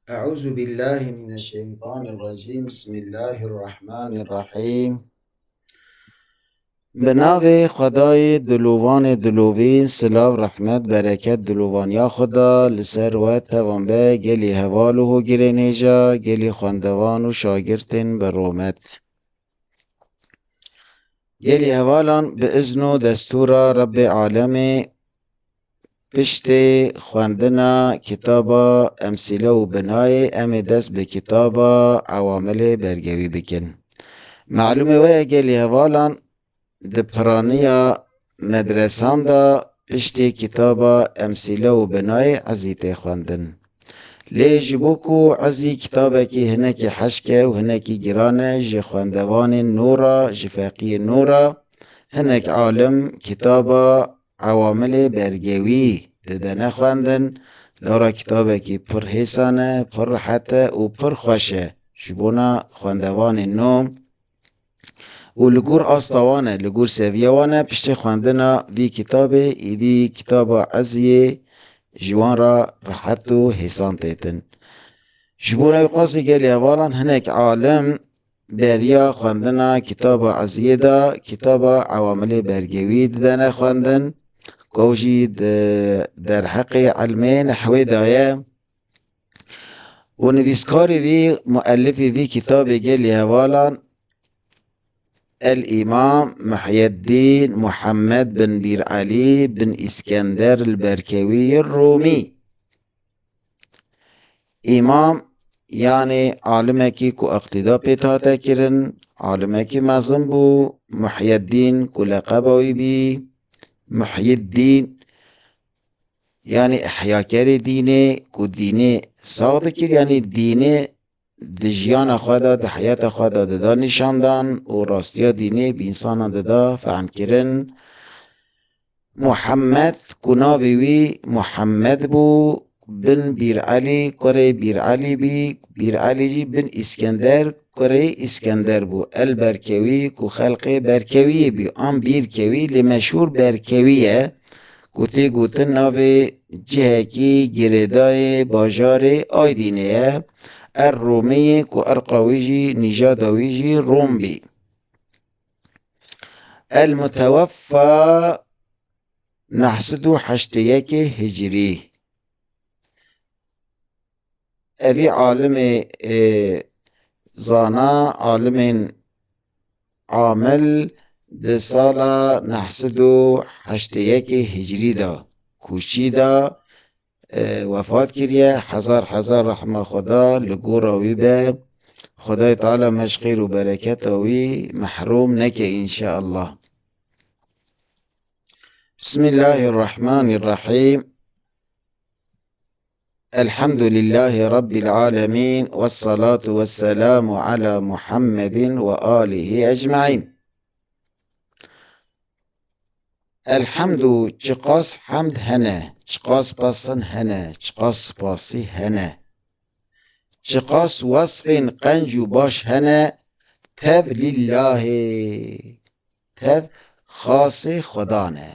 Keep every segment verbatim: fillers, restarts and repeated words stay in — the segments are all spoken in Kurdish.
أعوذ بالله من الشيطان الرجيم. بسم الله الرحمن الرحيم. Bi navê Xwedayê dilovan ê dilovîn, silav, rehmet, bereket, dilovaniya Xweda li ser we tevan be, gelî heval û hogirên hêja, gelî xwendevan û şagirtên bi rûmet. Gelî hevalan, bi izn û destûra Rebbê Alemê, piştê xwendina kitaba Emsîle û Binayê, em ê dest bi kitaba Ewamilê Bergewî bikin. Malûmê we ye, gelî hevalan, di piraniya medresan de piştê kitaba Emsîle û Binayê ezî tê xwendin. Lê ji bo ku ezî kitabekî hinekî heşk e û hinekî giran e, ji xwendevanên nû re, ji feqiyên nû re, hinek alim kitaba Ewamilê Bergewî didene xwendin. Lora kitabekî pir hêsan e, pir rehet e û pir xweş e ji bona xwendevanên nû. Û li gor asta wan e, li gor seviya wan e, piştê xwendina vî kitabê êdî kitaba eziyê ji wan re rehet û hêsan têtin. Ji bo ew qasî gelî hevalan hinek alim beriya xwendina kitaba eziyê de kitaba Ewamilê Bergewî didene xwendin, ku ew jî di derheqê ilmê nehwê de ye. Û nivîskarê vî, muellifê vî kitabê gelî hevalan, El-Îmam Muhyeddîn Muhammed bin Bîr Elî bin Îskender el-Berkewî Rûmî. Îmam, yanî alimekî ku iqtîda pê hate kirin, alimekî mezin bû, Muhyeddîn ku leqeba wî bî, Muhyiddîn, yanî ihyakerê dînê, ku dînê sax dikir, yanî dînê di jiyana xwe de, di heyata xwe de dida nîşandan û rastiya dînê bi însanan dida fehmkirin. Muhammed, ku navê wî Muhammed bû, bin Bîr Elî, kurê Bîr Elî bî, Bîr Elî jî bin Îskender, kurê Îskender bû. El Berkewî, ku xelqê Berkewiyê bî, an Bîrkewî, lê meşhûr Berkewî ye, ku tê gotin navê cihekî girêdayê bajarê Aydînê ye. Er Rûmî ye, ku erqa wî jî, nîjada wî jî Rûm bî. El Muteweffa neh sed û heştê yekê Hicrî. Evî alimê, ê, zana, alimên amil di sala neh sed û heştê yekê Hicrî de, kûçî de, e, wefat kiriye. Hezar hezar rehma Xweda li gora wî be. Xwedayê Teala me ji xêr û bereketa wî mehrûm neke înşeallah. Bismillahirrahmanirrahîm. Elhamdülillahi Rabbil alemin. Vessalatu vesselamu ala Muhammedin ve alihi ecmaîn. Elhamdu, çiqas hemd hene, çiqas pesin hene, çiqas spasî hene. Çiqas wesfên qenc û baş hene, tev lillahê, tev xasê Xweda ne.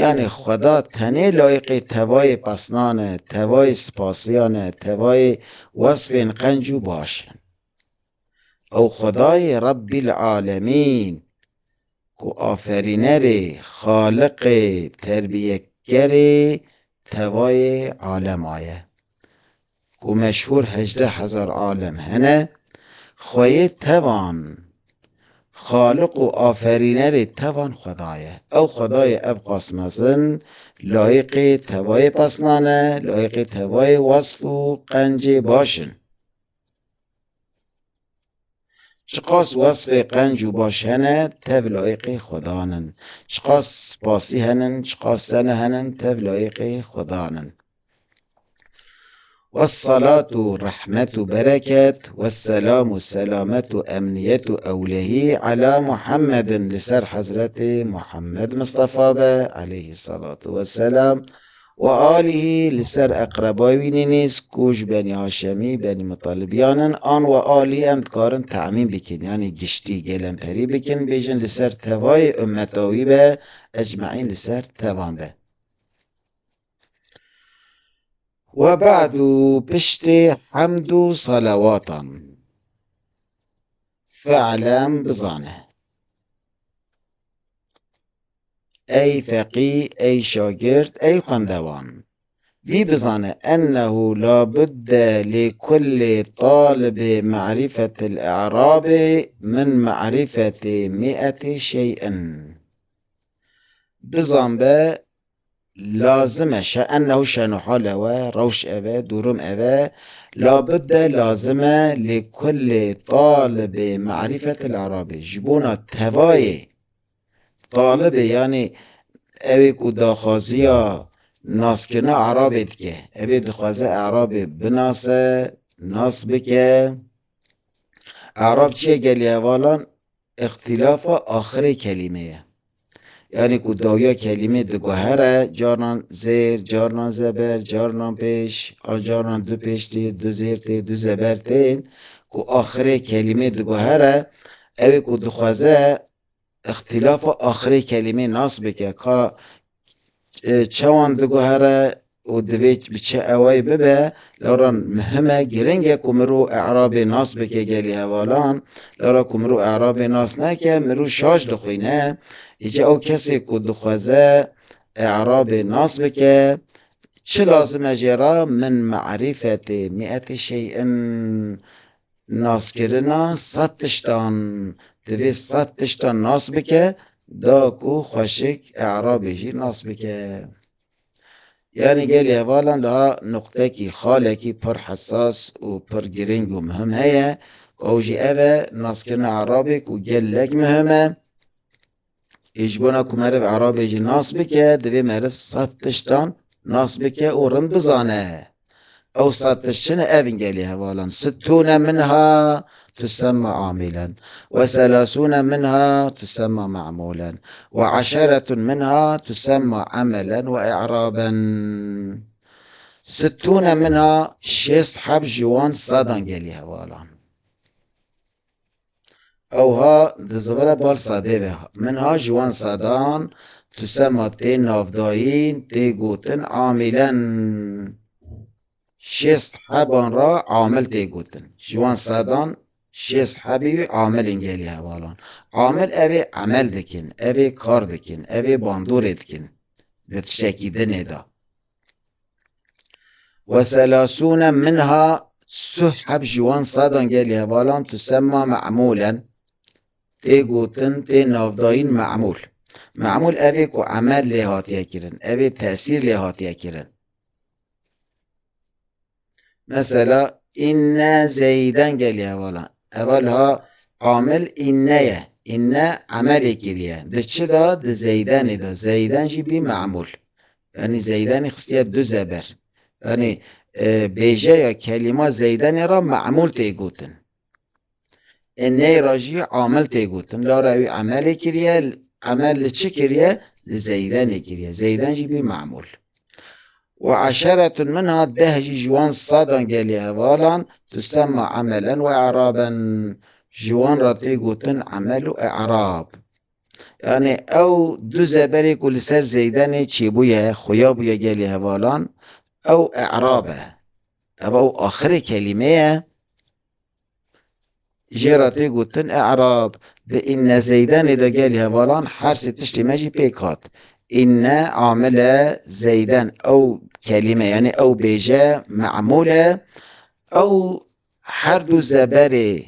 Yanî Xweda tenê layiqê tevayê pesnan e, tevayê spasiyan e, tevayê wesfên qenc û baş in. Ew Xwedayê Rebbîl Alemîn, ku aferînerê, xaliqê, terbiyetgerê tevayê alema ye, ku meşhûr hejdeh hezar alem hene, xweyê tevan, xaliq û aferînerê tevan Xweda ye. Ew Xwedayê ev qas mezin, layiqê tevayê pesnan e, layiqê tevayê wesf û qencê baş in. Çiqas wesfê qenc û baş hene, tev layiqê Xwedan in. Çiqas spasî henin, çiqas sene henin, tev layiqê Xwedan in. Vessalatu rehmet û bereket, vesselam û selamet û emniyet û ewlehî ala Muhammedin, li ser Hezretê Muhammed Mistefa be, aleyhî salatu vesselam. Ve alihî, li ser eqrebayê wî nînîz ku ji Benî Haşemî, Benî Mutalibiyan in, an ve alî em dikarin temîm bikin, yanî giştî gelemperî bikin, bêjin li ser tevayê ummeta wî be, ecmaîn li ser tevan be. We ba'du, piştê hemd û salawatan. Fe'lem, bizane. Ey feqî, ey şagirt, ey xwendewan. Vî bizane, ennehu labudde li kulli talibi ma'rifetil i'rabi min ma'rifeti mi'eti şey'in. Bizan be, lazim e, şe-, ennehu şe'nu hale we, rewş eve, durum eve, labudde, lazim e, li kulli talibi ma'rifetil i'rabi, ji bona tevayê talibê, yanî ewê ku daxwaziya naskirina i'rabê dike, ewê dixwaze i'rabê binase, nas bike. I'rab çi ye gelî hevalan? Îxtîlafa axirê kelîme ye. Yanî ku dawiya kelîmê diguhere, carnan zêr, carnan zeber, carnan pêş, an carnan du pêş tê, du zêr tê, du zeber tên, ku axirê kelîmê diguhere, ew ê ku dixwaze îxtîlafa axirê kelîmê nas bike, ka e, çawan diguhere û divê bi çi awayî bibe, lewra muhim e, giring e ku mirov i'rabê nas bike gelî hevalan, lewra ku mirov i'rabê nas neke, mirov şaş dixwîne. Îca ew kesê ku dixwaze i'rabê nas bike, çi lazim e jê re? Min ma'rifetê mi'etê şey'in, naskirina sed tiştan. Divê sed tiştan nas bike, da ku xweşik i'rabê jî nas bike. Yanî gelî hevalan, daha nuqtekî, xalekî pir hesas û pir giring û muhim heye, ku ew jî ev e, naskirina i'rabê ku gelek muhim e. Ê ji bona ku meriv i'rabê jî nas bike, divê meriv sed tiştan nas bike û rind bizane. Ew sed tişt çi ne? Ev in gelî hevalan. Sittûne minha tusemma amilen. Ve selasûne minha tusemma me'mûlen. Ve eşeretun minha tusemma emelen ve i'raben. Sittûne minha, şêst heb ji wan sedan gelî hevalan. Ewha dizivire bal sedê ve. Minha, ji wan sedan, tusemma tê navdayîn, tê gotin amilen. Şêst heban re amil tê gotin. Ji wan sedan şêst hebî wî amilên gelî hevalan. Amil ev ê emel dikin, ev ê kar dikin, ev ê bandorê dikin di tiştekî dinê de. Ve selasûne minha, sih heb ji wan sedan gelî hevalan tusemma me'mûlen, tê gotin, tê navdayîn me'mûl. Me'mûl ev ê ku emel lê hatiye kirin, ev ê tesîr lê hatiye kirin. Mesela, inne Zeyden gelî hevalan. Evel ha amil inne ye. Inne emelê kiriye. Di çi de? Di Zeydenê de. Zeyden jî bî me'mûl. Yanî Zeydenê xistiye du zeber. Yanî, e, bêjeya kelîma Zeydenê re me'mûl tê gotin. Ê ney re jî amil tê gotin. Lara wî emelê kiriye, emel li çi kiriye? Li Zeydenê kiriye. Zeyden jî bî me'mûl. Ve eşeretun minha, deh jî ji wan sedan gelî hevalan, tusemma emelen ve i'raben. Ji wan re tê gotin emel û i'rab. Yanî ew du zeberê ku li ser Zeydenê çêbûye, xuya bûye gelî hevalan, ew i'rab e. Ev ew axirê kelîme ye. Jê re tê gotin i'rab. Di inne Zeydenê de gelî hevalan her sê tiştê me jî pêk hat. Inne amile Zeyden, ew kelîme, yanî ew bêje me'mûl e. Ew her du zeberê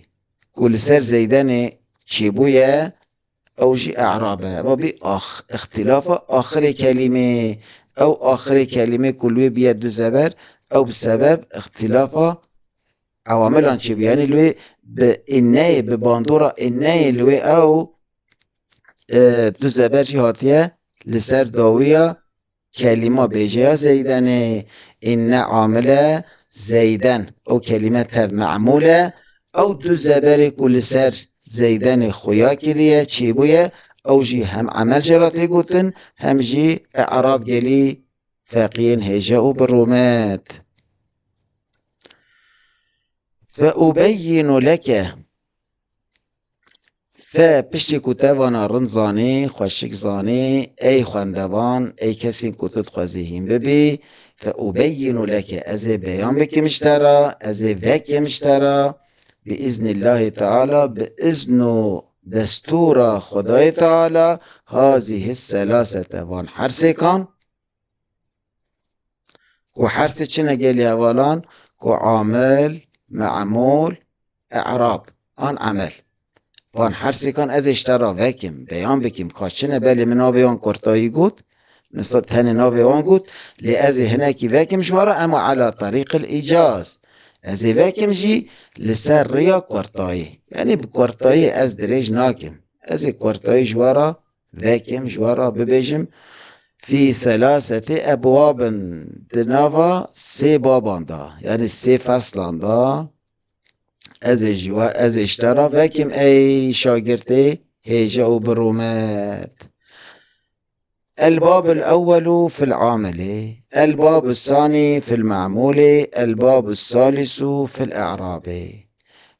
ku li ser Zeydenê çêbûye, ew jî i'rab e. Ev bî ax-, îxtîlafa axirê kelîmê. Ew axirê kelîmê ku li wê bîye du zeber, ew bi sebeb îxtîlafa ewamilan çêbû. Yanî li wê bi inneyê, bi bandora inneyê li wê ew, e, du zeber jî hatiye li ser dawiya kelîma bêjeya Zeydenê. Inne amile Zeyden. Ew kelîme tev me'mûl e. Ew du zeberê ku li ser Zeydenê xuya kiriye, çêbûye, ew jî hem emel jê re tê gotin, hem jî i'rab gelî feqiyên hêje û bi rûmet. Fe ubeyyinu leke. Fe, piştî ku te vana rind zanî, xweşik zanî, ey xwendevan, ey kesên ku tu dixwazî hîn bibî, Fe ubeyyinu leke, ez ê beyan bikim ji te re, ez ê vekim ji te re, bi iznillahî teala, bi izn û destûra Xwedayê Teala, hazîhi selasete, van her sêkan, ku her sê çi ne gelî hevalan, ku amil, me'mûl, i'rab, an emel. Van her sêkan ez ê ji te re vekim, beyan bikim, ka çi ne, belê min navê wan kurtayî got, min sa tenê navê wan got, lê ez ê hinekî vekim ji we re, ema ela terîqil îcaz. Ez ê vekim jî li ser riya kurtayî. Yanî bi kurtayî ez dirêj nakim. Ez ê kurtayî ji we re vekim, ji we re bibêjim, fî selaseti ebwabin, di nava sê baban de, yanî sê feslan de, ez ê ji we, ez ê ji te re vekim, ey şagirtê hêja û birûmet. Elbabul ewwelu fil amilê, elbabu sanî fil me'mûlê, elbabu salisu fil i'rabê.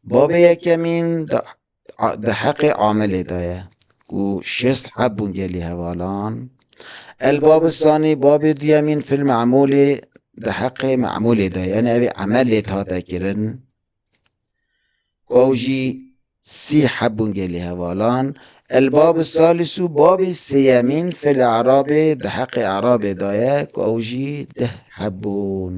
Babê yekemîn de a-, di heqê amilê de ye, ku şêst heb bûn gelî hevalan. Elbabê sanî, babê duyemîn fil me'mûlê, di heqê me'mûlê de ye, yanî ev ê emel lê hate kirin. Ku ew jî sî heb bûn gelî hevalan. Elbabê salisu, babê sêyemîn fil i'rabê, di heqê i'rabê de ye, ku ew jî deh heb bûn.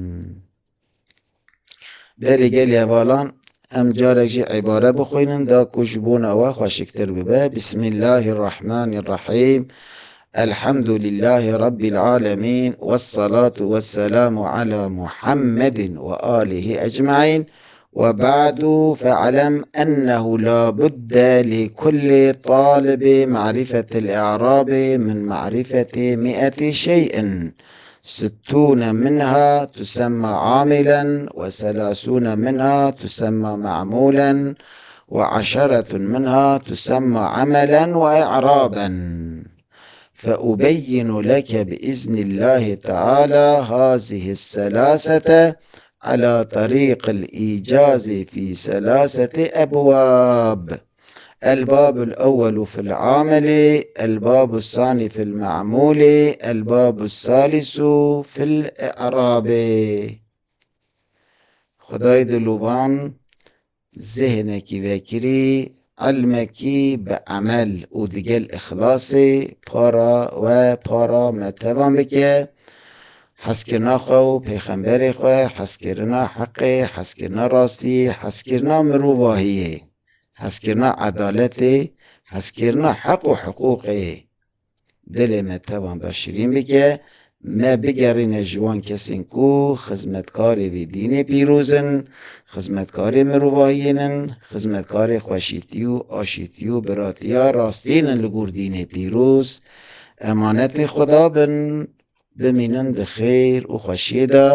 Berê gelî hevalan, em carek jî îbare bixwînin, da ku ji bona we xweşiktir bibe. Bismillahirrahmanirrahîm. Elhamdülillahi Rabbil alemin. Vessalatu vesselamu ala Muhammedin ve alihi ecmaîn. Ve ba'du, fe'lem ennehu la budde li kulli talibi ma'rifetil i'rabi min ma'rifeti mi'eti şey'in. ستون منها تسمى عاملا، وثلاثون منها تسمى معمولا، وعشرة منها تسمى عملا وإعرابا. فأبين لك بإذن الله تعالى هذه الثلاثة على طريق الإيجاز في ثلاثة أبواب. الباب الأول في العامل، الباب الثاني في المعمول، الباب الثالث في الإعراب. Xwedayê dilovan zihnekî vekirî, ilmekî bi emel û digel îxlasê para we, para me tevan bike. Hezkirina xwe û pêxemberê xwe, hezkirina heqê, hezkirina rastî, hezkirina mirovahiyê, hezkirina edaletê, hezkirina heq û hiqûqê dilê me tevan de şirîn bike, me bigerîne ji wan kesên ku xizmetkarê vê dînê pîroz in, xizmetkarê mirovahiyê nin, xizmetkarê xweşîtî û aşîtî û biratiya rastîn in li gor dînê pîroz. Emanetê Xweda bin, bimînin di xêr û xweşiyê de.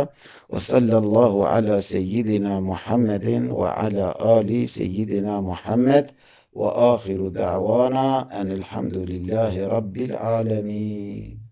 Ve sallallahu ala seyyidina Muhammedin ve ala ali seyyidina Muhammed. Ve axiru da'wana enil hamdülillahi rabbil alemin.